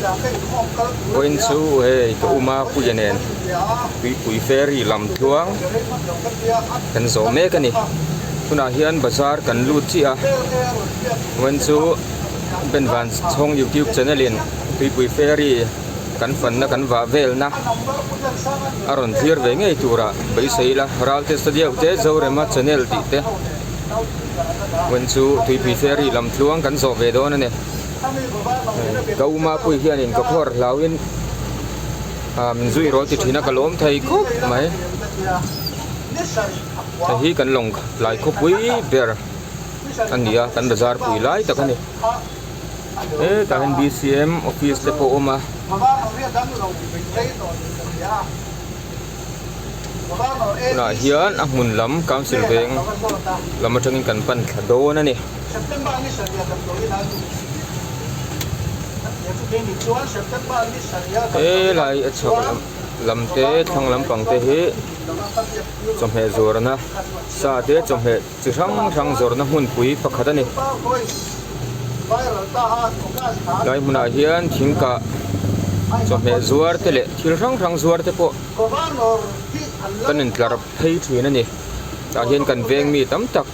Vawiin chu hei ka uma puia nen tuipui ferry lam tluang kan zawh mek a ni. Tunah hian bazar kan lut chiah a, vawiin chu Benvan Chhawng youtube channel in tuipui ferry kan fanna kan vah velna a rawn thlir ve ngei turah beisei ila Ralte Studio te Zorema channel tih te vawiin chu tuipui ferry lam tluang kan zawh ve dawn a ni. Ka u Mapui hianin ka khuar hlauin ah min zui rawl ti thin a ka lawm thei khawp mai. Hei hi kan lawng lai khawpui ber a ni a kan bazar pui lai tak a ni. Hetah hian B_C_M office te pawh a awm a. Tunah hian a hmun lam council veng lam atangin kan pan thla dawn a ni. Helai a chhak lam lam te thlang lampang te hi chawhmeh zawrhna sa te chawhmeh chi hrang hrang zawrhna hmunpui pakhat a ni. Helai hmunah hian thingkah chawhmeh zuar te leh thil hrang hrang zuar te pawh kan intlar phei thin a ni. Tah hian kan veng mi tam tak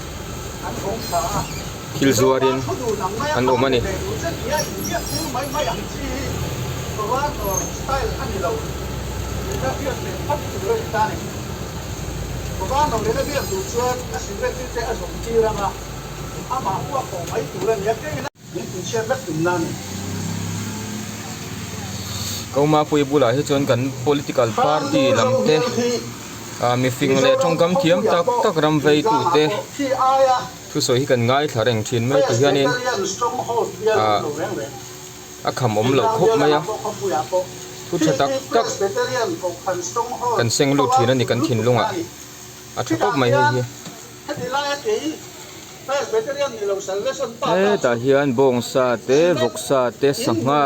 thil zuarin an awm a ni. Kaumapui bulah hi chuan kan political party lam te ah mifing leh tawngkam thiam tak tak ram vei tu te thusawi hi kan ngaithla reng thin mai ti hianin ah a kham awm loh khawp mai a thu tha tak tak kan seng lut thin a ni kan thinlungah a tha khawp mai hei hi. Hetah hian bawngsa te vawksa te sangha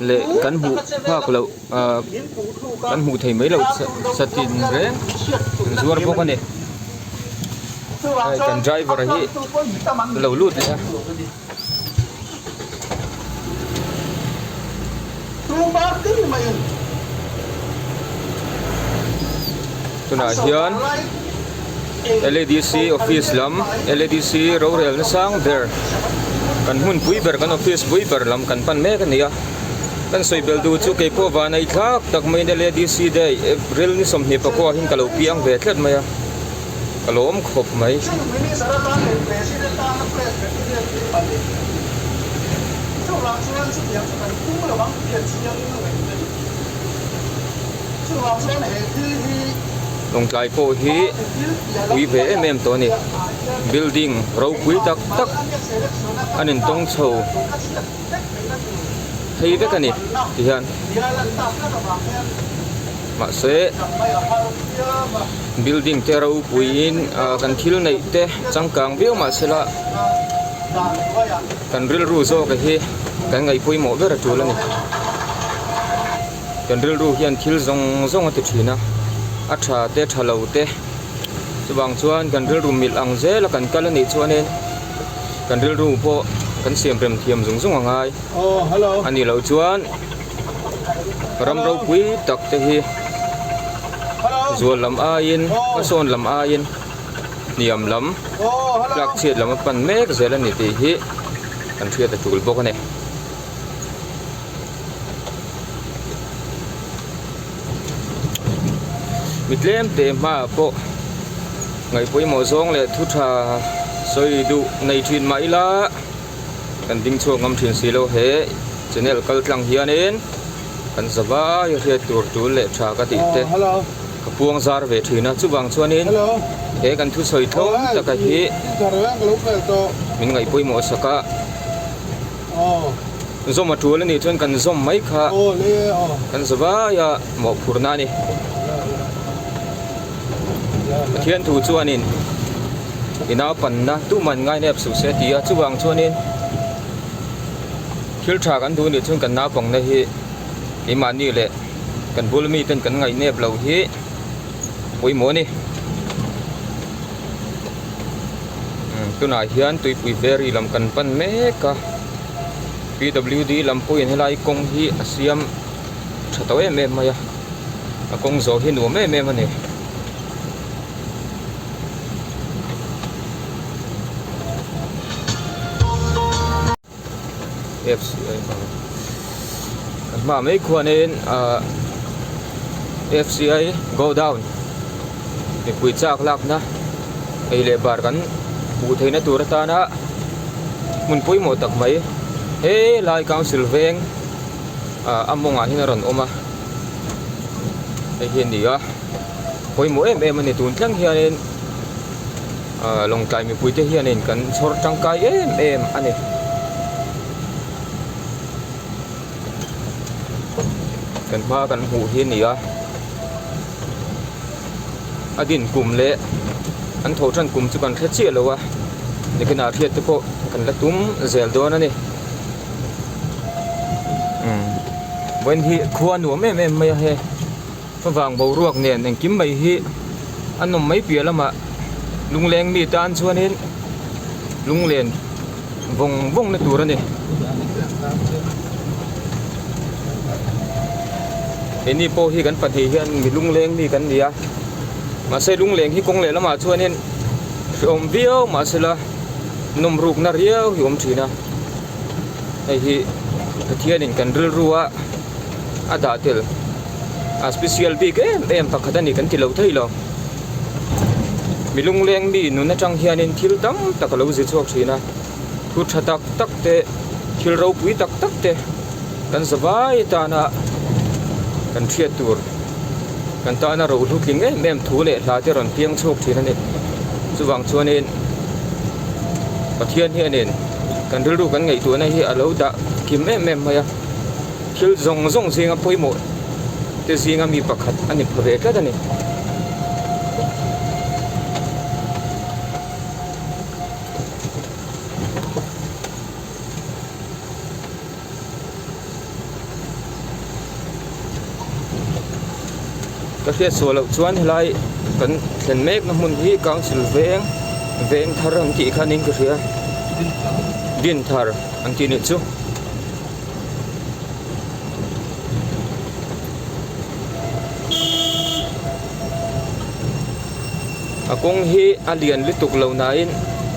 leh kan hmuh phak loh ahh kan hmuh thei mai loh satin reng an zuar bawk a ni hei kan driver hi a lo lut leh a. Tunah hian L_A_D_C office lam L_A_D_C rorelna sang ber kan hmunpui ber kan office pui ber lam kan pan mek a ni a kan sawi bel duh chu keipawh van ei thlak tak maiin L_A_D_C day April ni 24 hian ka lo piang ve tlat mai a. Ka lawm khawp mai. Lawngtlai pawh hi pui ve em em tawh a ni. Building ropui tak tak an intawng chho phei vek a ni tihian. Mahse building te ropuiin ah kan thil neih te changkang viau mahsela kan rilru zawk a hi kan ngaih pawimawh ber a tul a ni. Kan rilru hian thil zawng zawng a ti thin a, a tha te tha lo te chuvang chuan kan rilru milh ang zel a kan kal a nih chuanin kan rilru pawh kan siam rem thiam zung zung a ngai a nih loh chuan. Ram ropui tak te hi zual lam aiin hmasawn lam aiin hniam lam tlak chhiat lam a pan mek zel a ni tih hi kan hriat a tul bawk a ni. Mi tlem te hmaah pawh ngaih pawimawh zawng leh thu tha sawi duh nei thin mah ila. Kan ding chhuak ngam thin si lo he channel kal tlang hianin kan za vai a hriat tur tul leh tha ka tih te ka puang zar ve thin a chuvang chuanin he kan thusawi thlawm taka hi min ngaih pawimawh sak a zawm a tul anih chuan kan zawm mai kha kan za vai a mawhphurhna a ni. Pathian thu chuanin i naupanna tuman ngainep suh se ti a, chuvang chuanin thil tha kan duh anih chuan kan naupangna hi keimahni leh kan bul miten kan ngaihnep loh hi pawimawh a ni. Tunah hian tuipui ferry lam kan pan mek a. PWD lam pawhin helai kawng hi a siam tha tawh em em mai a a kawng zawh hi nuam em em a ni. Fci kan hmaah mai khuanin ahh fci go down mipui chak lakna ei leh bar kan hmuh theihna tur atana hmun pawimawh tak mai helai council veng ah a mawngah hian a rawn awm a hei hi a ni a pawimawh em em a ni tun thleng hianin. Ahh Lawngtlai mipuite hianin kan chhawr tangkai em em a ni. Kan hma kan hmuh hi a ni a, a din kum leh an tho tan kum chu kan hre chiah lo a, nikinah hriat te pawh kan la tum zel dawn a ni. Umm vawiin hi khua nuam em em mai a hei. Favang boruak nen engkim mai hi a nawm mai piah lamah lungleng mi tan chuanin lunglen vawng vawng na tur a ni. Keini pawh hi kan pahnih hian mi lungleng mi kan ni a, mahse lungleng hi kawng leh lamah chuanin hrehawm viau mahsela nawm rukna riau hi a awm thin a, hei hi Pathianin kan rilru a a dah tel. A special bik em em pakhat a ni kan ti lo thei lo. Mi lungleng mi nun atang hianin thil tam tak a lo zi chhuak thin a, thu tha tak tak te, thil ropui tak tak te kan za vai atana kan hriat tur, kan tana rohlu tling em em thu leh hla te rawn piang chhuak thin a ni. Chuvang chuanin Pathian hianin kan rilru kan ngaihtuahna hi a lo dah kim em em mai a. Thil zawng zawng zinga pawimawh te zinga mi pakhat a ni pha ve tlat a ni. Ka hriat suah loh chuan helai kan thlen mek na hmun hi council veng veng thar an tih kha niin ka hria Dinthar an tih nih chu. A kawng hi a lian lutuk lo nain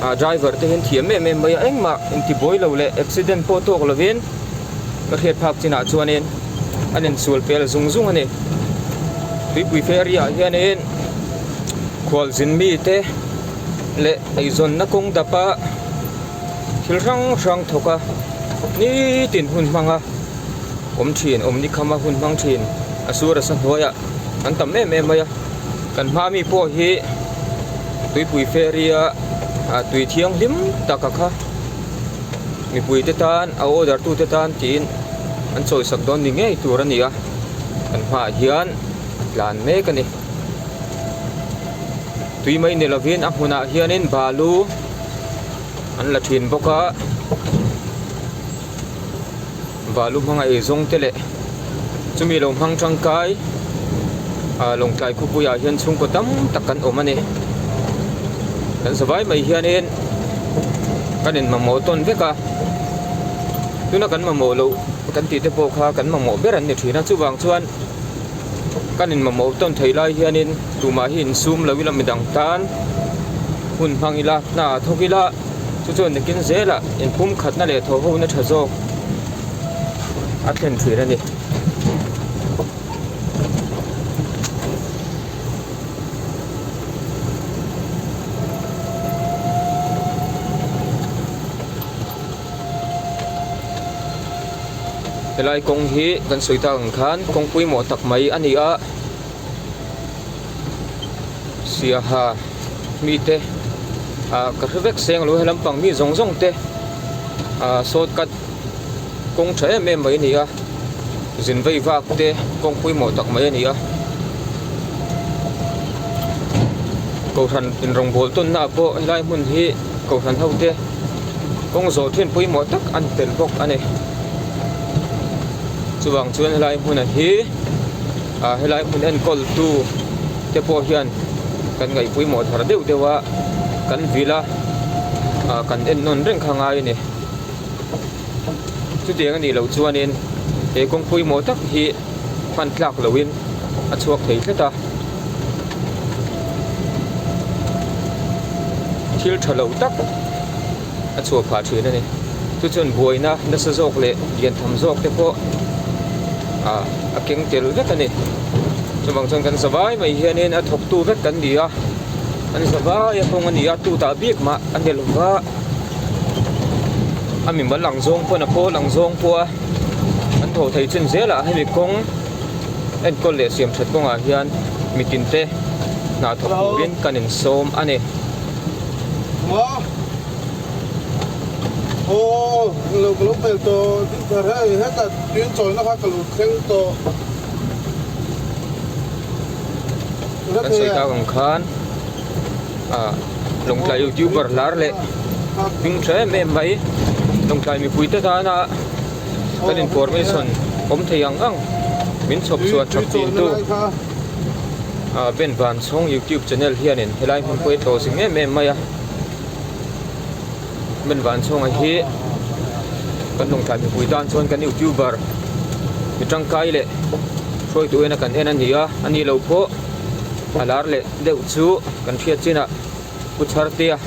a driver te hian thiam em em mai a engmah intibuai lo leh accident pawh tawk lovin ka hriat phak chinah chuanin an insual pel zung zung a ni tuipui ferry ah hianin khualzin mite leh eizawnna kawng dapa. Thil hrang hrang thawk a, nitin hun hmang a awm thin, awm ni kham a hun hmang thin a sur a sa hnuaiah an tam em em mai a, kan hma mi pawh hi tuipui ferry a ah tui thianghlim tak a kha mipui te tan a order tu te tan tiin an chawisak dawn ni ngei tur a ni a, kan hmaah hian a tlan mek a ni. Tui mai ni lovin a hmunah hianin balu. An la thin bawk a balu hmanga ei zawng te leh chumi lo hmang tangkai ah lawngtlai khawpui ah hian chhungkaw tam tak kan awm a ni kan zavai mai hianin kan in mamawh tawn vek a tuna kan mamawh loh kan tih te pawh kha kan mamawh ber an ni thin a chuvang chuan kan in mamawh tawn theih lai hianin tumah hi insum lo ila midang tan hun hmang ila hna thawk ila chu chuan nakin zelah inpum khatna leh thaw ho na tha zawk a thlen thin a ni. Helai kawng hi kan sawi tak ang khan kawng pawimawh tak mai a ni a. Siaha mite ah ka hre vek seng lo he lampang mi zawng zawng te ah shortcut kawng tha em em mai a ni a zin vei vak te kawng pawimawh tak mai a ni a kohhran in rawngbawl tawn na ah pawh helai hmun hi kohhran ho te kawng zawh thin pawimawh tak a ni tel bawk a ni chuvang chuan helai hmun ah hi. Ah helai hmun enkawl tu te pawh hian kan ngaih pawimawh thar deuh deuh a kan vil a ah kan en nawn reng kha ngai a ni. Chutiang a nih loh chuanin he kawng pawimawh tak hi hman tlak lohin a chhuak thei tlat a. Thil tha lo tak a chhuah phah thin a ni. Chu chuan buaina nasa zawk leh lian tham zawk te pawh ah a keng tel vek a ni. Chuvang chuan kan zavai mai hianin a thawktu vek kan ni a, an zavai a kawng a ni a, tutah bik mah a ni lova a mimal ang zawng pawn a pawl ang zawng pawh a an thawh theih chin zelah hemi kawng enkawl leh siam that kawngah hian mitin te hna thawk turin kan insawm a ni. Aw lo ka lo pel tawh ding hei hetah tui chawlhna kha ka lo thleng tawh. Kan sawi tak ang khan ah Lawngtlai youtuber lar leh hming tha em em mai Lawngtlai mipui te tana kan information awm thei ang ang min chhawp chhuah tha thin tu ah Ben Vanchhawng youtube channel hianin helai hmun pawh hi tlawh zing em em mai a Ben Vanchhawnga hi kan Lawngtlai mipui tan chuan kan youtuber mi tangkai leh hruaitu ena kan en a ni a a ni lo pawh a lar leh deuh chu kan hriat chinah Pu Chhartea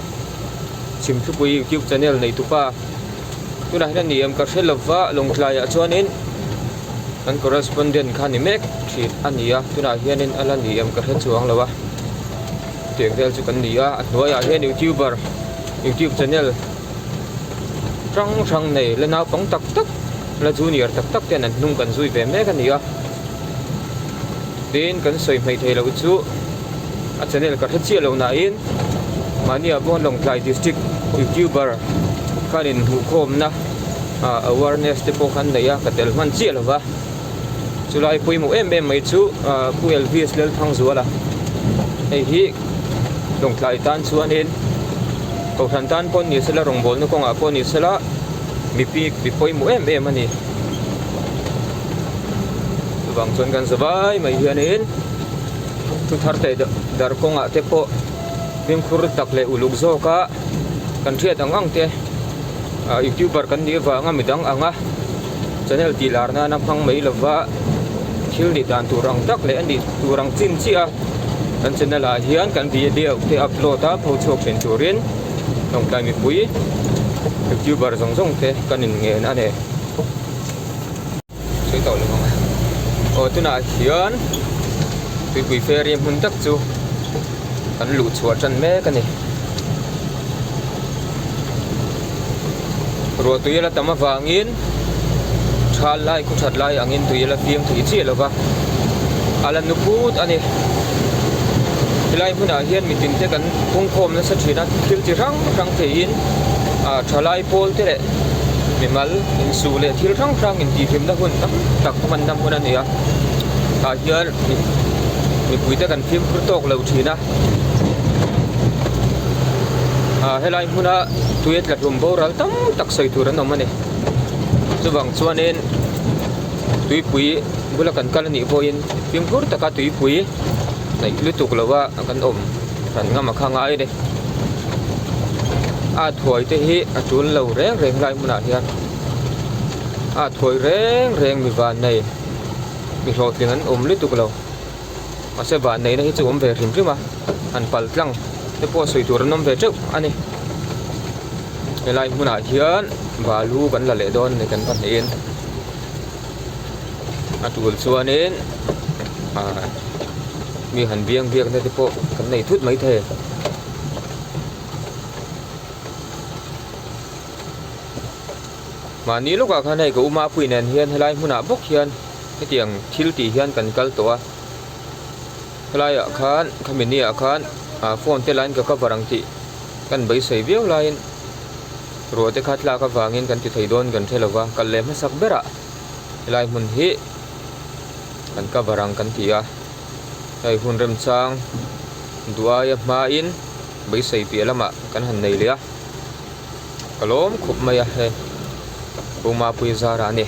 Chhimthupui youtube channel nei tupa tunah hian a ni em ka hre lova Lawngtlaiah chuanin kan correspondent kha ni mek thin a ni a tunah hianin a la ni em ka hre chuang lo a tiang vel chu kan ni a a hnuaiah hian youtuber youtube channel hrang hrang nei la naupang tak tak la junior tak tak ten an hnung kan zui ve mek a ni a tin kan sawi hmaih theih loh chu a channel ka hre chiah lo nain mahni ah pawh Lawngtlai district youtuber khanin hmuhkhawmna ah awareness te pawh khan nei a ka tel hman chiah lo va chulai pawimawh em em mai chu ah Pu Elvis Lalthangzuala hei hi Lawngtlai tan chuanin Kohhran tan pawh ni sela rawngbawlna kawngah pawh ni sela mipi mi pawimawh em em a ni chuvang chuan kan za vai mai hianin thu thar teh dar kawngah te pawh fimkhur tak leh uluk zawka kan hriat ang ang te ah youtuber kan nih avanga midang anga channel tih lar nana hmang mai lova thil nih dan tur ang tak leh a nih tur ang chin chiah a kan channel ah hian kan video te upload a pho chhuak thin turin Lawngtlai mipui youtuber zawng zawng te kan in ngen a ni sawi tawh lo ang a aw tunah hian tuipui ferry hmun tak chu kan luh chhuah tan mek a ni ruah tui a la tam avangin thal lai khaw that lai angin tui a la fiam thei chiah lo va a la nu put a ni helai hmunah hian mitin te kan pungkhawm nasa thin a thil chi hrang hrang theiin ah thalai pawl te leh mimal insuh leh thil hrang hrang intihhlimna hun tam tak hmanna hmun a ni a tah hian mipui te kan fimkhur tawk lo thin a ah helai hmuna tui a tla hlum boral tam tak sawi tur an awm a ni chuvang chuanin tuipui bula kan kal anih pawhin fimkhur taka tuipui hnaih lutuk lova kan awm hran ngam a kha ngai a ni a thuai te hi a tul lo reng reng lai hmunah hian a thuai reng reng mi vannei mi hlawhtling an awm lutuk lo. Mahse van neihna hi chu awm ve hrim hrim a, han pal tlang te pawh sawi tur an awm ve teuh a ni. Helai hmunah hian balu kan la leh dawn a ni kan pahnihin a tul chuanin ah mi han biang biakna te pawh kan nei thut maithei. Mahni lawkah khan hei ka u Mapui nen hian helai hmunah bawk hian hetiang thil tih hian kan kal tawh a helaiah khan khami ni ah khan ah phone te lain ka cover ang tih kan beisei viau laiin ruah te kha tlak avangin kan ti thei dawn kan hre lova kal leh hmasak berah helai hmun hi kan cover ang kan ti a hei hun remchang duh aia hmain beisei piah lamah kan han nei leh a. Ka lawm khawp mai a hei Pu Mapui zar ah a ni.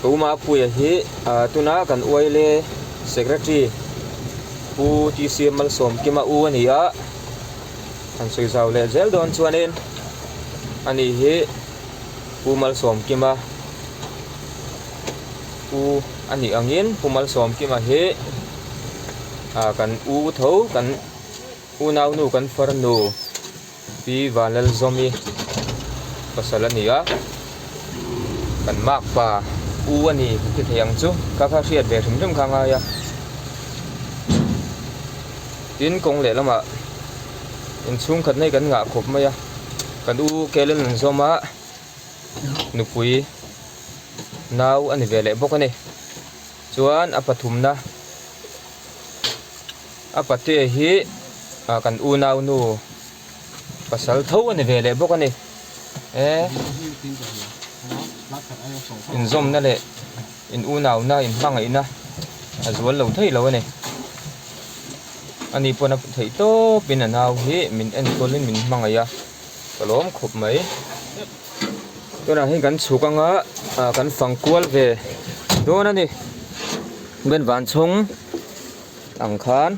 Pu Mapuia hi ah tuna kan uaile secretary. Pu TCM Malsawmkima u a ni a, han sawi zau leh zel dawn chuanin ani hi Pu Malsawmkima u a nih angin Pu Malsawmkima hi ah kan u tho kan unaunu kan farnu Pi Vanlalzawmi pasal a ni a, kan makpa u a ni kan ti thei ang chu kha kha hriat ve hrim hrim kha a ngai a. Tin kawng leh lamah inchhung khat na hi kan ngah khawp mai a, kan u Kellen an zawm a, nupui nau a ni ve leh bawk a ni. Chuan a pathumna a pate hi ah kan unau nu pasal tho a ni ve leh bawk a ni e inzawmna leh in unauna in hmangaihna a zual lo thei lo a ni ani pawn a theih tawpin a nau hi min enkawlin min hmangaih a ka lawm khawp mai. Tunah hian kan chhuk anga ah kan fang kual ve dawn a ni ben van chhawng ang khan.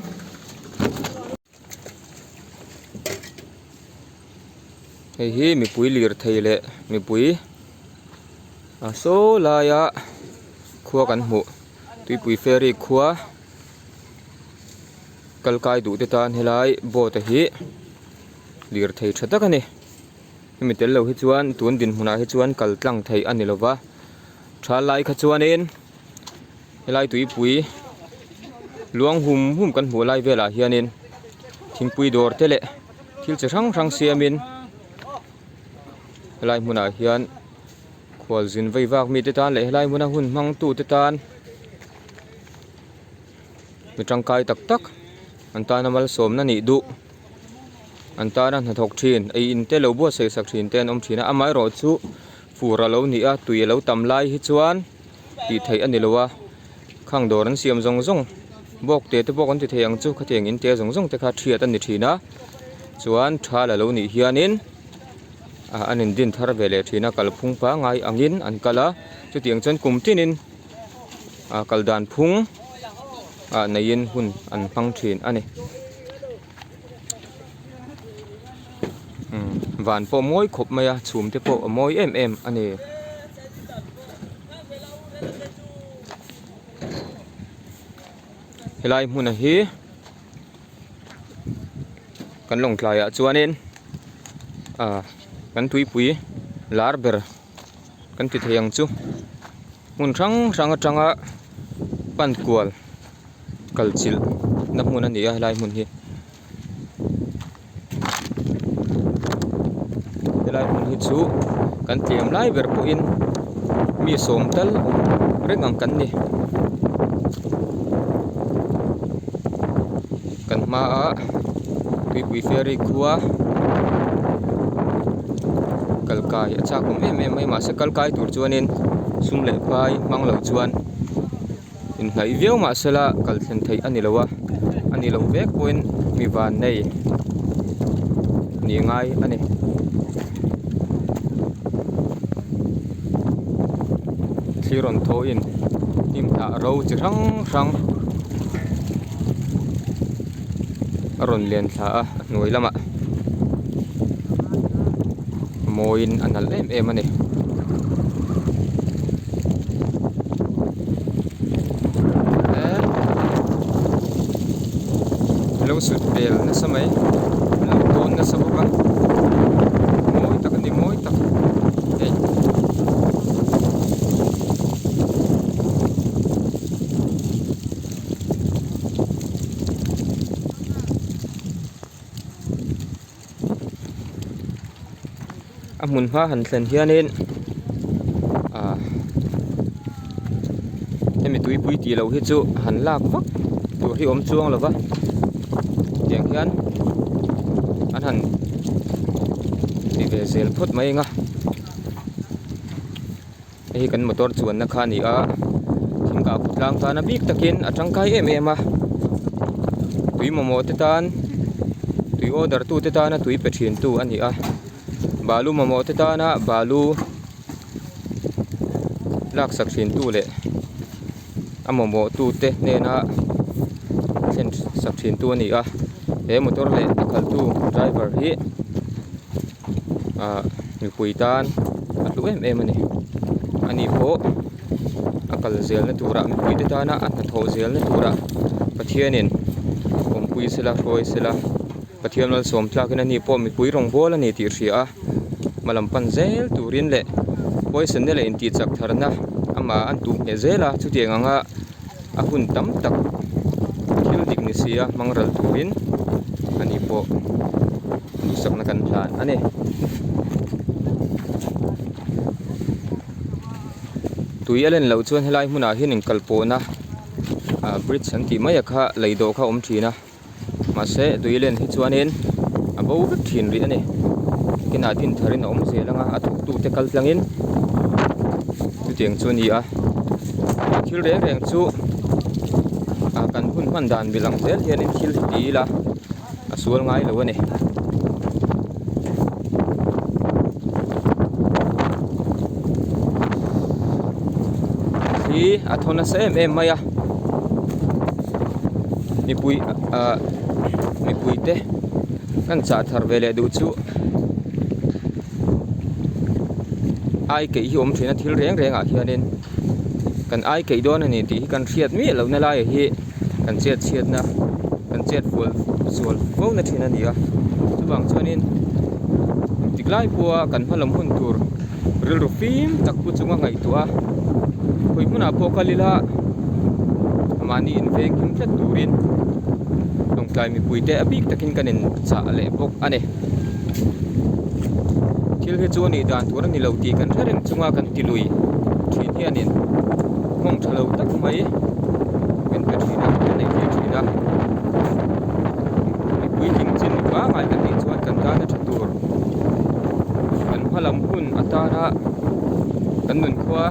Hei hi mipui lirthei leh mipui ah saw laia khua kan hmuh tuipui ferry khua kal kai duh te tan helai boat a hi lirthei tha tak a ni. Hemi tel lo hi chuan tun dinhmunah hi chuan kal tlang theih a ni lo va, tha lai kha chuanin helai tuipui luang hum hum kan hmuh lai velah hianin thingpui dawr te leh thil chi hrang hrang siamin helai hmunah hian khualzin vei vak mite tan leh helai hmuna hun hmang tute tan mi tangkai tak tak an tana malsawmna nih duh. An tana hnathawk thin, ei in te lo buatsaih sak thin te an awm thin a, amaherawhchu fur a lo ni a, tui a lo tam lai hi chuan tih theih a ni lo a, khang dawr an siam zawng zawng bawk te te pawh kan ti thei ang chu khatiang in te zawng zawng te kha thiat a ni thin a, chuan thal a lo nih hianin ah an in din thar ve leh thin a, kalphung pangngai angin an kal a, chutiang chuan kum tinin ah kal dan phung ah neiin hun an hmang thin a ni. Van pawh mawi khawp mai a chhum te pawh a mawi em em a ni. Helai hmun hi kan lawngtlai ah chuanin ah kan tuipui lar ber kan ti thei ang chu hmun hrang hrang atanga pan kual. Kal chilh na hmun a ni a helai hmun hi helai hmun hi chu kan tlem lai ber pawhin mi sawm tal awm reng ang kan ni kan hmaah tuipui ferry khua kal kai a chak awm em em mai mahse kal kai tur chuanin sum leh pai hmang lo chuan. Inhnaih viau mahsela kal thlen theih a ni lo a, a ni loh vek pawhin mi van nei nih ngai a ni. Thli rawn thawhin hnim hnah ro chi hrang hrang a rawn len thla a, a hnuai lamah mawiin a nalh em em a ni. Lo sut vel nasa mai an lo tawn nasa bawk a mawi tak a ni mawi tak hei. A hmun hma han thlen hianin ah hemi tuipui tih loh hi chu han lak vak tur hi awm chuang lo va tiang hian an han ti ve zel phawt mai ang a. Hei hi kan motor chuanna kha a ni a thingkah khawtlang tan a bik takin a tangkai em em a tui mamawh te tan tui order tu te tana tui pe thin tu a ni a balu mamawh te tana balu laksak thin tu leh a mamawh tu te hnena. thlen sak thin tu a ni a he motor leh a khalh tu driver hi ah mipui tan a hlu em em a ni ani pawh a kal zelna turah mipui te tana a hnathawh zelna turah Pathianin awmpui sela hruai sela Pathian malsawm tlakin ani pawh mipui rawngbâwl a ni tih hria a hma lam pan zel turin leh huaisenna leh intih chak tharna amah an tuh ngheh zel a chutiang anga a hun tam tak thil dik ni si a hmang ral turin ani pawh duhsakna kan hlan a ni. Tui a len loh chuan helai hmunah hian inkalpawhna ah bridge an tih mai a kha lei dawh kha a awm thin a mahse tui len hi chuanin a bo vek thin rih a ni kinah din tharin a awm zel ang a a thawktute kal tlangin chutiang chu a ni a thil reng reng chu ah kan hun hman dan mil ang zel hianin thil hi ti ila a sual ngai lo a ni. Hi a thaw nasa em em mai a mipui ahh mipui te kan chah thar ve leh duh chu ai keih hi awm thin a thil reng reng ah hianin kan ai keih dawn a ni tih hi kan hriat miah lohna laiah hi kan chet chhiatna kan chet fual sual fo na thin a ni a chuvang chuanin engtik lai pawha kan hma lam hun tur rilru fim tak pu chunga ngaihtuah a khawi hmunah pawh kal ila mahni inveng him tlat turin lawngtlai mipui te a bik takin kan inchah leh bawk a ni thil hi chu a nih dan tur a ni lo tih kan hre reng chunga kan ti lui thin hianin nghawng tha lo tak mai min pe thin a kan nei thei thin a mipui tling chin pangngai kan nih chuan kan tana tha tur kan hma lam hun atana kan nunkhua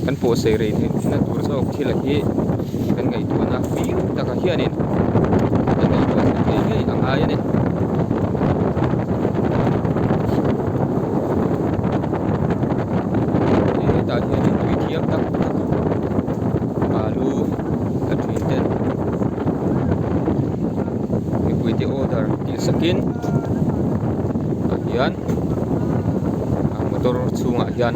kan pawhsei rei theih na tur zawk thil hi kan ngaihtuahna fim takah hianin kan ngaihtuah ngei ngei a ngai a ni. Hetah hianin tui thiam tak tak alu a thin ten mipui te order tih sakin tah hian motor chhungah hian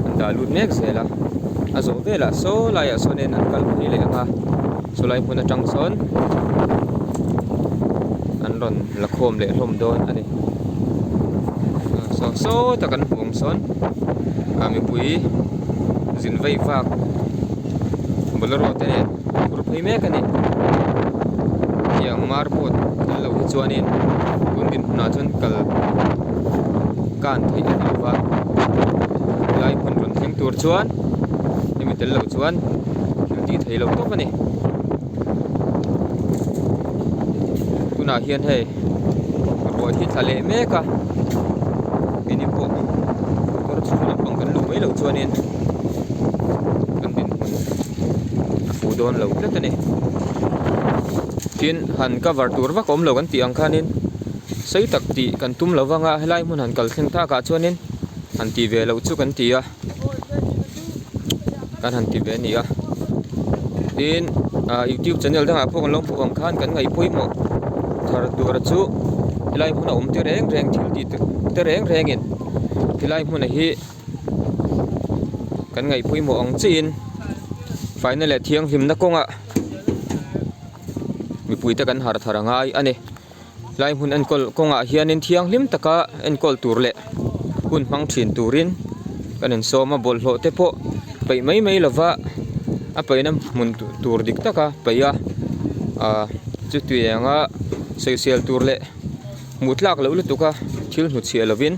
an dah lut mek zel a a zawh velah saw laiah sawnin an kal phei leh ang a chulai hmun atang sawn an rawn la khawm leh hlawm dawn a ni saw saw tak an hmuh ang sawn ah mipui zin vei vak bolero te nen phur phei mek a ni tiang marboard tel lo hi chuanin tun dinhmunah chuan kal kan theih a ni lova helai hmun rawn thleng tur chuan hemi tel lo chuan thil tih theih loh tawp a ni tunah hian hei ruah hi tla leh mek a keini pawh motor chhung lampang kan luh mai loh chuanin kan dinhmun a fuh dawn lo tlat a ni tin han cover tur vak awm lo kan tih ang khanin sei tak tih kan tum lo vang a helai hmun han kal thleng tak ah chuanin han tih ve loh chu kan ti a. Kan han ti ve a ni a tin ah youtube channel dangah pawh kan lo hmuh ang khan kan ngaih pawimawh thar tur chu helai hmuna awm te reng reng thil tih te reng rengin helai hmuna hi kan ngaih pawimawh ang chiin faina leh thianghlimna kawngah mipuite kan harh thar a ngai a ni. Lai hmun enkawl kawngah hianin thianghlim taka enkawl tur leh hun hmang thin turin kan insawm a bawlhhlawh te pawh peih mai mai lova a peihna hmun tur dik taka peih a ah chutianga sawisel tur leh hmuh tlak loh lutuk a thil hnuchhiah lovin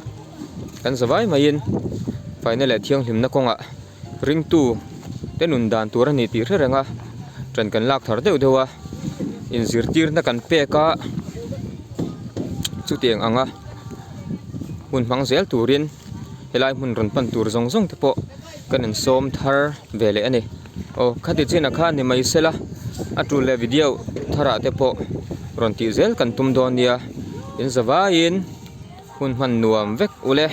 kan za vai maiin faina leh thianghlimna kawngah ringtu te nun dan tur a ni tih hre reng a ṭan kan lak thar deuh deuh a inzirtirna kan pek a chutiang anga hun hmang zel turin helai hmun rawn pan tur zawng zawng te pawh kan insawm thar ve leh a ni aw khati chinah khan ni mai sela a tul leh video tharah te pawh rawn tih zel kan tum dawn nia in zavaiin hun hman nuam vek ule.